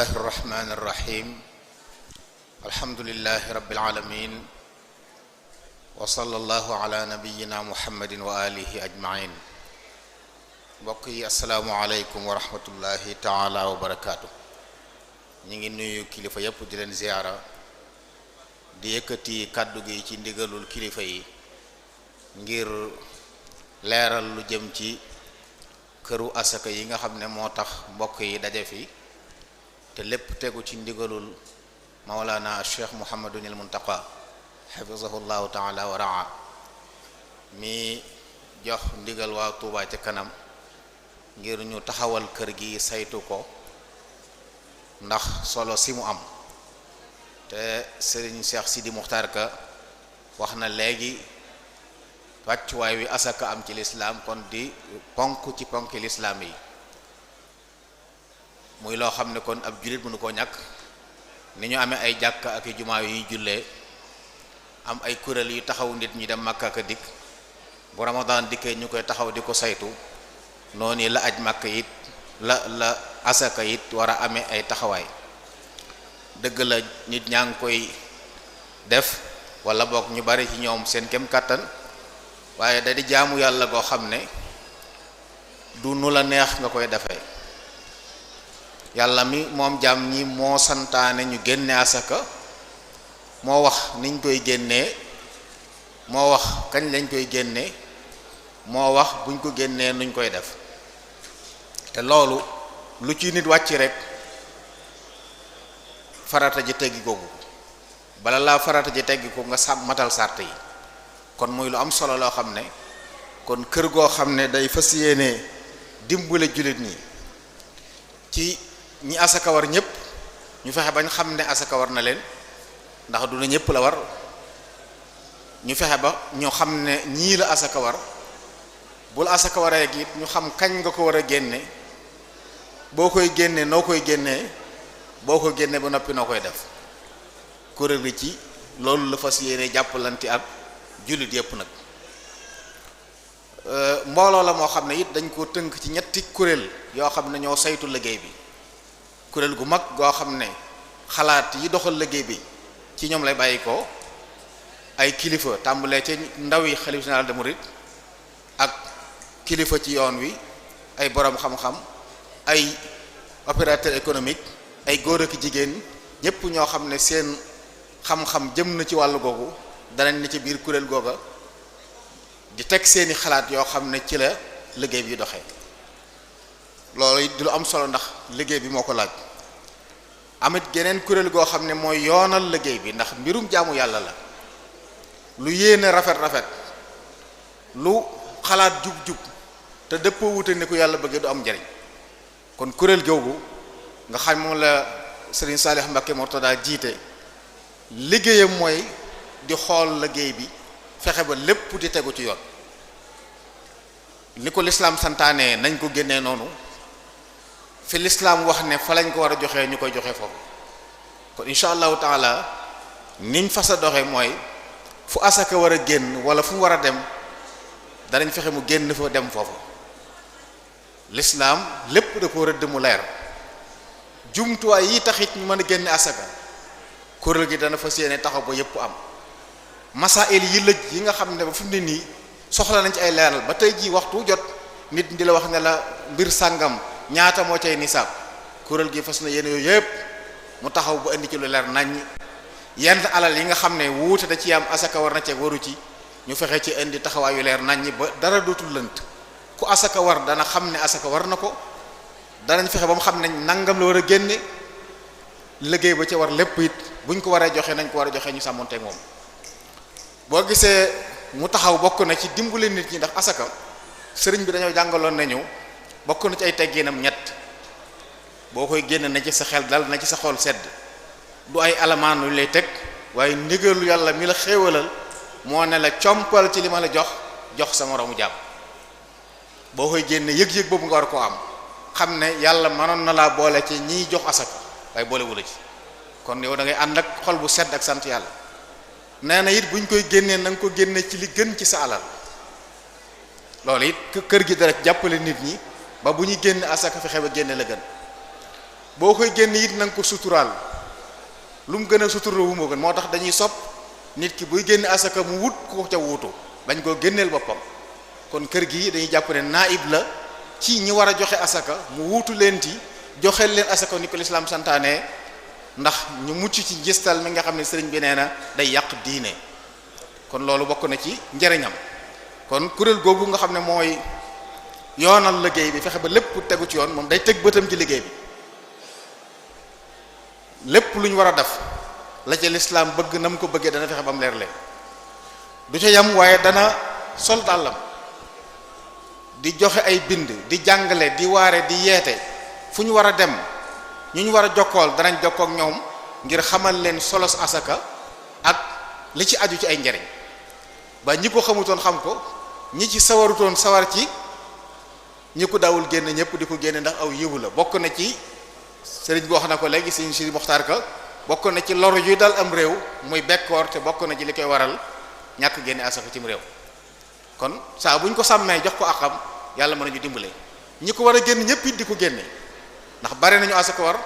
bismillahi irrahmani irrahim alhamdulilahi rabbil alamin wa sallallahu ala nabiyyina muhammadin wa alihi ajmain. mbokk yi asalaamu aleykum wa rahmatullahi taala wa barakaatu. ñu ngi nuyu kilifa yépp di leen ziyaara di yëkkati kàddu gi ci ndigalul kilifa yi ngir leeral lu jëm ci këru asaka yi nga xam ne moo tax mbokk yi daje fi te lépp tegu ci ndigalul Mawlana Cheikh Muhammadunil Muntaqa xafizahullahu taala wa raa mi jox ndigal waa Tuubaa ca kanam ngir ñu taxawal kër gi saytu ko ndax solo si mu am te Serigne Cheikh Sidi Muxtaar Ka wax na léegi wàccuwaay wi asaka am ci lislaam kon di ponk ci ponki lislaam yi muy loo xam ne kon ab jullit mënu koo ñàkk ni ñu amee ay jàkka ak i jumaa yu jullee am ay kuréel yu taxaw nit ñi dem Makka ak dikk bu Ramadan dikkee ñu koy taxaw di ko saytu noonu la aj Makka it la asaka it war a amee ay taxawaay dëgg la nit ñaa ngi koy def wala boog ñu bari ci ñoom seen kem kàttan waaye da di jaamu yàlla goo xam ne du nu la neex nga koy defee yàlla mi moom jaam ñi moo santaane ñu génne asaka moo wax niñ koy génnee moo wax kañ lañ koy génnee moo wax buñ ko génnee nuñ koy def te loolu lu ci nit wàcc rek farata ji teggi googu bala laa farata ji teggi ko nga matal sart yi kon muy lu am solo loo xam ne kon kër goo xam ne day fas yéene dimbale jullit ñi ci ñi asaka war ñëpp ñu fexe bañ xam ne asaka war na leen ndax du na ñëpp la war ñu fexe ba ñoo xam ne ñii la asaka war bul asaka waree gi ñu xam kañ nga ko war a génne boo koy génnee noo koy génnee boo ko génnee ba noppi noo koy def kuréel gi ci loolu la fas yéene jàppalante ak jullit yëpp nag mbooloo la moo xam ne it dañ ko tënk ci ñetti kuréel yoo xam ne ñoo saytu liggéey bi kuréel gu mag goo xam ne xalaat yi doxal liggéey bi ci ñoom lay bàyyi ko ay kilifa tàmbalee ca ndaw yi xalifa général des mourides ak kilifa ci yoon wi ay borom xam-xam ay opérateur économique ay góor ak jigéen ñépp ñoo xam ne seen xam-xam jëm na ci wàllu googu danañ ne ci biir kuréel googa di teg seeni xalaat yoo xam ne ci la liggéey bi doxee loolu di lu am solo ndax liggéey bi moo ko laaj amit geneen kuréel goo xam ne mooy yoonal liggéey bi ndax mbirum jaamu yàlla la lu yéene rafet lu xalaat jub te dëppoo wute ni ko yàlla bëggee du am njariñ kon kuréel googu nga xam moom la Serigne Salih Mbacké Mortada jiite liggéeyam mooy di xool liggéey bi fexe ba lépp di tegu ci yoon ni ko lislaam santaane nañ ko génnee noonu fi lislaam wax ne fa lañ ko war a joxee ñu koy joxe foofu kon incha allahu taala niñ fas a doxe mooy fu asaka war a génn wala fu mu war a dem danañ fexe mu génn fa dem foofu lislaam lépp da ko rëdd mu leer jumtuwaay yi taxit ñu mën a génne asaka kuréel gi dana fas yéene taxaw ba yépp am masail yi lëj yi nga xam ne ba fi mu ne nii soxla nañ ci ay leeral ba tey jii waxtu jot nit di la wax ne la mbir sàngam ñaata moo cay nisaab kuréel gi fas na yéene yooyu yëpp mu taxaw ba indi ci lu leer nañ yenn alal yi nga xam ne wuute da ci am asaka war na ceeg waru ci ñu fexe ci indi taxawaayu leer nañ ba dara dootul lënt ku asaka war dana xam ne asaka war na ko danañ fexe ba mu xam ne nangam la war a génne liggéey ba ca war lépp it buñ ko waree joxe nañ ko war a joxe ñu sàmmonteeg moom boo gisee mu taxaw bokk na ci dimbale nit ñi ndax asaka sëriñ bi dañoo jàngaloon nañu bokk na ci ay tegginam ñett boo koy génn na ci sa xel dal na ci sa xol sedd du ay alamaan yu lay teg waaye ndigalu yàlla mi la xéewalal moo ne la compal ci li ma la jox sa moroomu jàmm boo koy génne yëg-yëg boobu nga war koo am xam ne yàlla mënoon na laa boole ci ñiy jox asaka waaye boole wula ci kon yow da ngay ànd ak xol bu sedd ak sant yàlla nee na it buñ koy génnee na nga ko génne ci li gën ci sa alal loolu it kër gi dara jàppale nit ñi ba bu ñu génn asaka fexe ba génne la gën boo koy génn it na nga ko suturaal lu mu gën a suturawu moo gën. moo tax dañuy sopp nit ki buy génn asaka mu wut ko ca wuutu bañ koo génneel boppam. kon kër gi dañuy jàpp ne naib la ci ñi war a joxe asaka mu wuutu leen ci joxeel leen asaka ni ko lislaam santaane, ndax ñu mucc ci gistal mi nga xam ne sëriñ bi nee na day yàq diine. kon loolu bokk na ci njëriñam. kon kuréel googu nga xam ne mooy yoonal liggéey bi fexe ba lépp tegu ci yoon, moom day teg bëtam ci liggéey bi. lépp lu ñu war a def la ca lislaam bëgg na mu ko bëggee dana fexe ba mu leer leen. du ca yam waaye dana sol dàllam di joxe ay bind, di jàngale, di waare, di yeete. fu ñu war a dem ñu war a jokkool danañ jokkoo ak ñoom ngir xamal leen solos asaka ak li ci aju ci ay njariñ, ba ñi ko xamutoon xam ko, ñi ci sawarutoon sawar ci, ñi ko daawul génn ñëpp di ko génne ndax aw yiwu la. bokk na ci sëriñ bi wax na ko léegi sëriñ si Muxtaar Ka, bokk na ci loru yuy dal am réew muy bekkoor, te bokk na ci li koy waral ñàkk génne asaka cim réew. kon saa buñ ko sàmmee jox ko akam yàlla mën nañu dimbale. ñi ko war a génn ñëpp it di ko génne, ndax bare nañu asaka war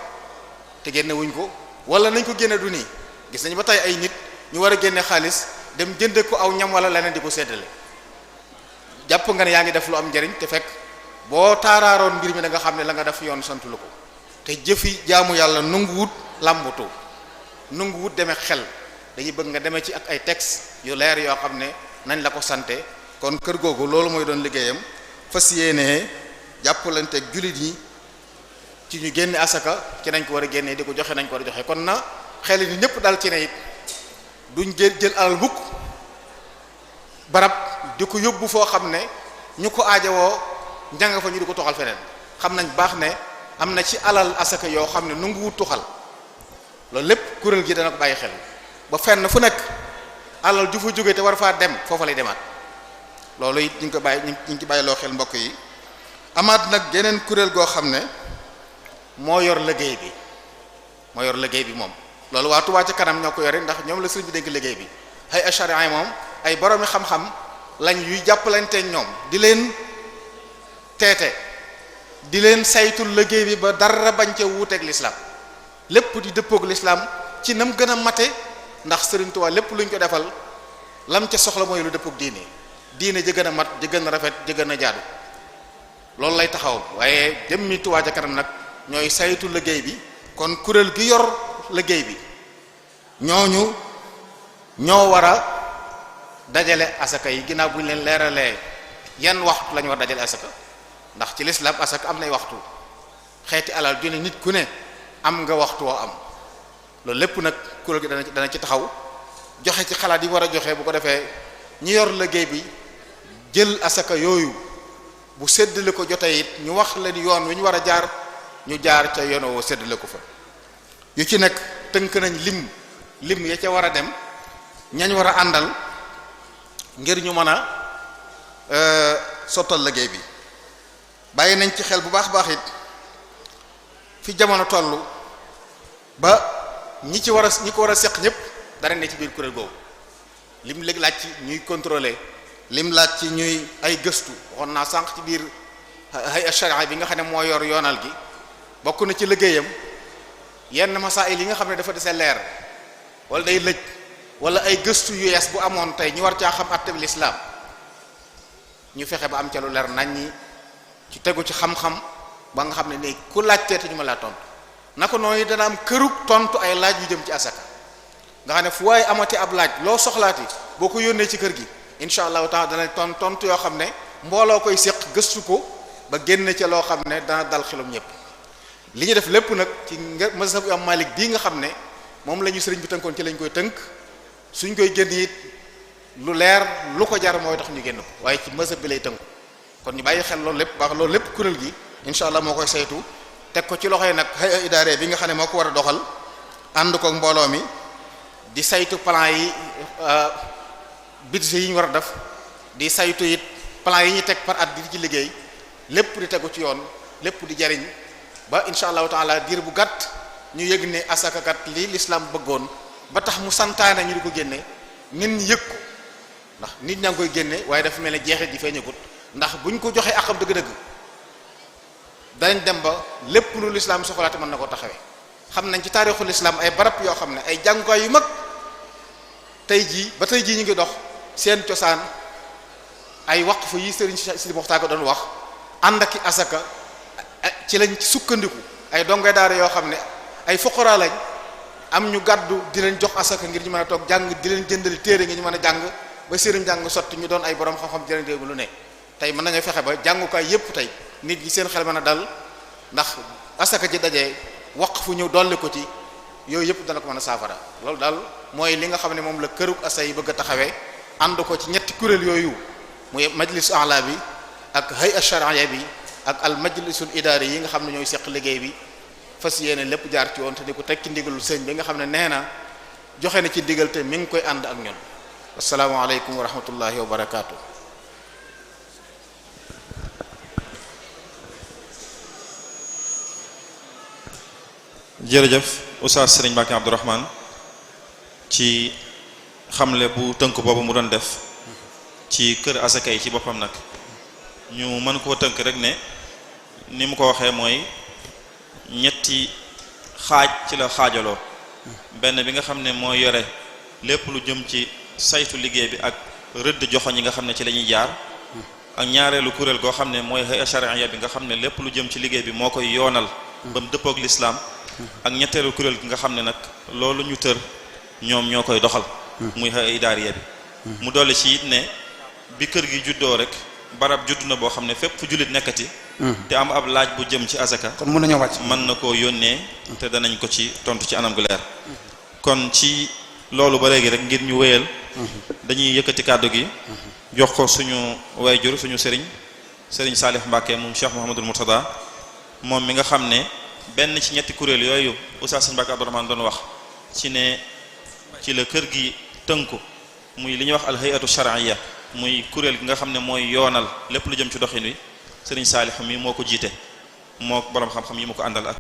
te génne wuñ ko, wala nañ ko génne du nii. gis nañu ba tey ay nit ñu war a génne xaalis dem jënde ko aw ñam wala leneen di ko séddale. jàpp nga ne yaa ngi def lu am njariñ, te fekk boo taaraaroon mbir mi da nga xam ne la nga def yoon santu la ko. te jëfi jaamu yàlla nanguwut làmbutu, nanguwut demee xel, dañuy bëgg nga demee ci ak ay texte yu leer yoo xam ne nañ la ko sante. kon kër googu loolu mooy doon liggéeyam, fas yéenee jàppalanteeg jullit yi ci ñu génne asaka ci nañ ko war a génnee, di ko joxe nañ ko war a joxe. kon na xel ni ñëpp dal ci ne it duñ jël alal bukk barab di ko yóbbu foo xam ne ñu ko aajowoo njàng fa ñu di ko toxal feneen. xam nañ baax ne am na ci alal asaka yoo xam ne nu ngi wut tuxal, loolu lépp kuréel gi dana ko bàyyi xel ba fenn fu nekk alal ju fa jógee te war faa dem foofa lay demaat. loolu it ñu ngi ko bàyyi ñu ngi ci bàyyi loo xel mbokk yi. amaat nag geneen kuréel goo xam ne moo yor liggéey bi moom. loolu waa Touba ca kanam ñoo ko yore, ndax ñoom la sëriñ bi dénk liggéey bi. ay ashariya moom ay boroomi xam-xam lañ yuy jàppalante ñoom, di leen teete, di leen saytul liggéey bi ba dara bañ ca wuuteeg lislaam, lépp di dëppoog lislaam ci nam gën a mate. ndax sëriñ Touba lépp luñ ko defal lam ca soxla mooy lu dëppoog diine ji gën a mat, ji gën a rafet, ji gën a jaadu. loolu lay taxaw. waaye jëmmi Touba ca kanam nag ñooy saytu liggéey bi. kon kuréel gi yor liggéey bi ñooñu ñoo war a dajale asaka yi, ginnaaw bu ñu leen leeralee yan waxtu lañu war dajale asaka. ndax ci lislaam asaka am nay waxtu, xeeti alal ju ne nit ku ne am nga waxtu woo am. loolu lépp nag kuréel gi dana ci taxaw, joxe ci xalaat yi war a joxe. bu ko defee ñi yor liggéey bi jël asaka yooyu, bu séddale ko jotee it ñu wax leen yoon wi ñu war a jaar, ñu jaar ca yoon woo séddale ko fa. yu ci nekk tënk nañ lim ya ca war a dem, ñañ war a àndal ngir ñu mën a sottal liggéey bi. bàyyi nañ ci xel bu baax baax it fi jamono toll ba ñi ko war a seq ñëpp dara ne ci biir kuréel googu. lim léegi laaj ci ñuy contrôler, lim laaj ci ñuy ay gëstu. waxoon naa sànq ci biir hay sharia bi nga xam ne moo yor yoonal gi, bokk na ci liggéeyam yenn masaayil yi nga xam ne dafa dese leer wala day lëj, wala ay gëstu yu yees bu amoon tey ñu war caa xam atteb lislaam, ñu fexe ba am ca lu leer nañ ñi ci tegu ci xam-xam ba nga xam ne nii ku laajtee te ñu ma laa tontu. naka noonu dana am kërug tontu ay laaj yu jëm ci asaka, nga xam ne fu waaye amati ab laaj loo soxlaati boo ko yónnee ci kër gi incha allahu taala dana tontu yoo xam ne mbooloo koy séq gëstu ko ba génne ca loo xam ne dana dal xelum ñëpp. li ñu def lépp nag ci mazhab am Malik bii nga xam ne moom la ñu sëriñ bi tënkoon ci lañ koy tënk, suñ koy génn it lu leer lu ko jar mooy tax ñu génn ko, waaye ci mazhab bi lay tënku. kon ñu bàyyi xel loolu lépp baax. loolu lépp kuréel gi incha allah moo koy saytu, teg ko ci loxoy nag hay'a idaare bi nga xam ne moo ko war a doxal, ànd ko mbooloo mi di saytu plan yi, budget yi ñu war a def, di saytu it plan yi ñu teg par at di ci liggéey, lépp di tegu ci yoon, lépp di jariñ ba incha allahu taala diir bu gàtt ñu yëg ne asakakat lii lislaam bëggoon ba tax mu santaane ñu di ko génne, nit ñi yëg ko. ndax nit ñaa ngi koy génne waaye dafa mel ne jeexit ji feeñagut, ndax buñ ko joxee akam dëgg-dëgg danañ dem ba lépp lu lislaam soxlaate mën na ko taxawee. xam nañ ci taarixul islam ay barab yoo xam ne ay jàngukaay yu mag tey jii ba tey jii ñu ngi dox seen cosaan ay waqfu yi Serigne Sidi Mokhtar ko doon wax ànd ak i asaka ci lañ ci sukkandiku ay dongoy daara yoo xam ne ay fuqara lañ am ñu gàddu di leen jox asaka ngir ñu mën a toog jàng di leen jëndali téere ngir ñu mën a jàng ba sëriñ jàng sotti ñu doon ay borom xam-xam jërë dégg lu ne tey mën nañu fexe ba jàngukaay yépp tey nit ñi seen xel mën a dal ndax asaka ci dajee waqfu ñëw dolli ko ci yooyu yëpp dana ko mën a saafara loolu daal mooy li nga xam ne moom la kërug asa yi bëgg a taxawee ànd ko ci ñetti kuréel yooyu muy majlis a'la bi ak hay'a shar'iyya bi ak al majlisul idaari yi nga xam ne ñooy seq liggéey bi fas yéene lépp jaar ci woon te di ko tekki ndigalul sëñ bi nga xam ne nee na joxe na ci digal te mi ngi koy ànd ak ñun assalaamu aleykum wa rahmatullahi wa barakaatu. jërëjëf Oustaz Serigne Mbacké Abdourahmane ci xamle bu tënk boobu mu doon def ci kër asaka yi ci boppam nag ñu mën koo tënk rek ne ni mu ko waxee mooy ñetti xaaj ci la xaajaloo benn bi nga xam ne mooy yore lépp lu jëm ci saytu liggéey bi ak rëdd joxoñ yi nga xam ne ci la ñuy jaar ak ñaareelu kuréel goo xam ne mooy hay'a shar'iyya bi nga xam ne lépp lu jëm ci liggéey bi moo koy yoonal ba mu dëppook lislaam ak ñetteelu kuréel gi nga xam ne nag loolu ñu tër ñoom ñoo koy doxal muy hay'a idaariya bi mu dolli ci it ne bi kër gi juddoo rek barab judd na boo xam ne fépp fu jullit nekkati te am ab laaj bu jëm ci azaka kon mën nañoo wàcc mën na koo yónnee te danañ ko ci tontu ci anam gu leer kon ci loolu ba léegi rek ngir ñu wéyal dañuy yëkkati kàddu gi jox ko suñu wayjur suñu sëriñ Salih Mbacké moom Cheikh Mouhamadul Mourtada moom mi nga xam ne benn ci ñetti kuréel yooyu Oustaz Mbacké Abdourahmane doon wax ci ne ci la kër gi tënku muy li ñuy wax al hay'atu shar'iyya muy kuréel gi nga xam ne mooy yoonal lépp lu jëm ci doxin wi sëriñ Salih mi moo ko jiite moo borom xam-xam yi mu ko àndal ak